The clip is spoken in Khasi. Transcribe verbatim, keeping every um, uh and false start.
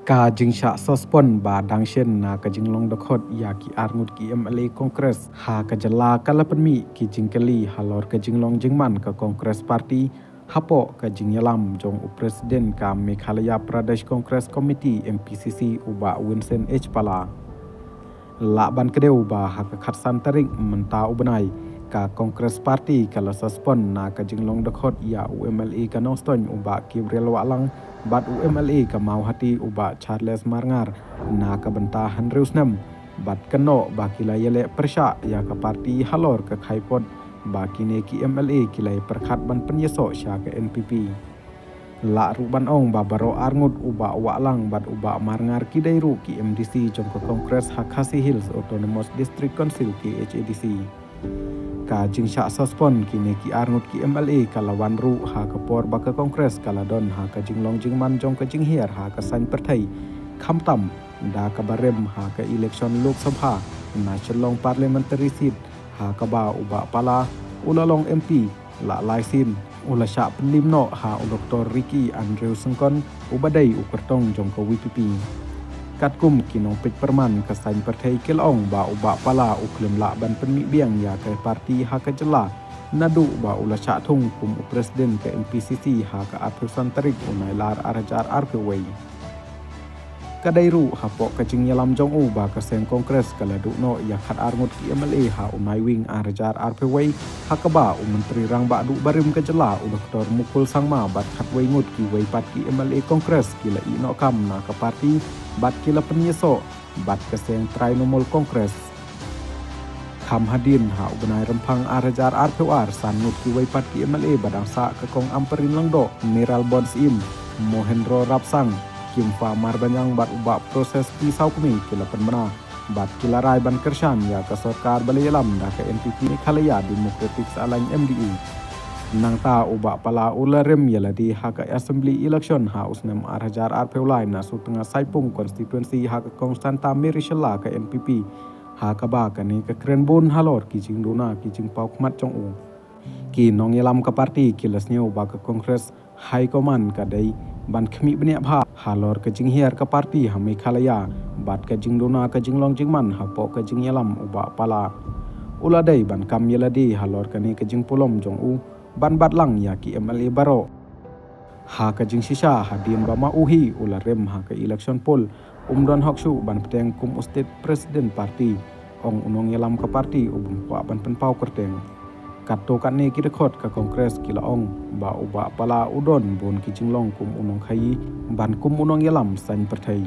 Ka jingshah suspend ba dang shen na ka jinglong dkhot ïa ki arngut ki M L A Congress ha ka jylla ka la pynmih ki jingkylli halor ka jinglong jingman ka Congress Party hapoh ka jingïalam jong u President ka Meghalaya Pradesh Congress Committee, M P C C, u Bah Vincent H Pala. Lah ban kdew ba ha ka khatsan tarik mynta u bnai, ka Congress Party ka la suspend na ka jinglong dkhot ïa u M L A ka Nongstoiñ u Bah Gabriel Wahlang bad u M L A ka Mawhati u Bah Charles Marngar na ka bynta hynriew snem, bad kynnoh ba ki la ïaleh pyrshah ïa ka party halor ka khaipot ba kine ki M L A ki la ïa pyrkhat ban pynïasoh sha ka N P P. Lah ruh ban ong ba baroh arngut, u Bah Wahlang bad u Bah Marngar, ki dei ruh ki M D C jong ka Congress ha Khasi Hills Autonomous District Council, K H A D C. Ka jingshah suspend kine ki arngut ki M L A ka la wan ruh ha ka por ba ka Congress ka la don ha ka jinglong jingman jong ka jinghiar ha ka saiñ pyrthei, khamtam da kaba rim ha ka election Lok Sabha na Shillong Parliamentary Seat, ha kaba u Bah Pala u la long M P la lai sien, u la shah pynlim noh ha u Doktor Ricky Andrew Syngkon uba dei u kyrtong jong ka V P P. Katkum ki nongpeit pyrman ka saiñ pyrthei ki la ong ba u Bah Pala u khlem lah ban pynmih biang ïa ka party ha ka jylla, naduh ba u la shah thung kum u President ka M P C C ha ka arphew san tarik u Nailar arhajar arphew wei. Ka dei ruh hapoh ka jingïalam jong u ba ka seng Congress ka la duh noh ïa khatar ngut ki M L A ha u Naiwieng arhajar arphew wei, ha kaba u Myntri Rangbah Duh barim ka jylla u Doktor Mukul Sangma bad khatwei ngut kiwei pat ki M L A Congress ki la ïeh noh kam na ka party bad ki la pynïasoh bad ka seng Trinamool Congress. Kham hadien ha u bnai Rymphang arhajar arphew ar, san ngut kiwei pat ki M L A ba dang sah, ka Kong Ampareen Lyngdoh, Mayralborn Syiem, Mohendro Rapsang, Kymfa Marbaniang bad u Bah Proses P Sawkmie ki la pynbna bad ki la rai ban kyrshan ïa ka sorkar ba la ïalam da ka N P P, Meghalaya Democratic Alliance, M D A. Nangta u Bah Pala u la rim ïa lade ha ka Assembly election ha u snem arhajar arphew lai na Sutnga Saipung constituency ha ka Kong Santa Mary Shylla ka N P P, ha kaba kane ka kren bun halor ki jingduna ki jingpaw khmat jong u. Ki nongïalam ka party ki la sngew ba ka Congress High Command ka dei ban khmih bniah bha halor ka jinghiar ka party ha Meghalaya bad ka jingduna ka jinglong jingman hapoh ka jingïalam u Bah Pala. U la dei ban kam ïa lade halor kane ka jingpulom jong u ban bat lang ïa ki M L A baroh. Ha ka jingshisha, hadien ba ma u hi u la rim ha ka election poll, um don hok shuh ban bteng kum u State President Party, ong u nongïalam ka party u bym kwah ban pynpaw kyrteng. Katto katne ki dkhot ka Congress ki la ong ba u Bah Pala u don bun ki jinglong kum u nongkhaii bad kum u nongïalam saiñ pyrthei.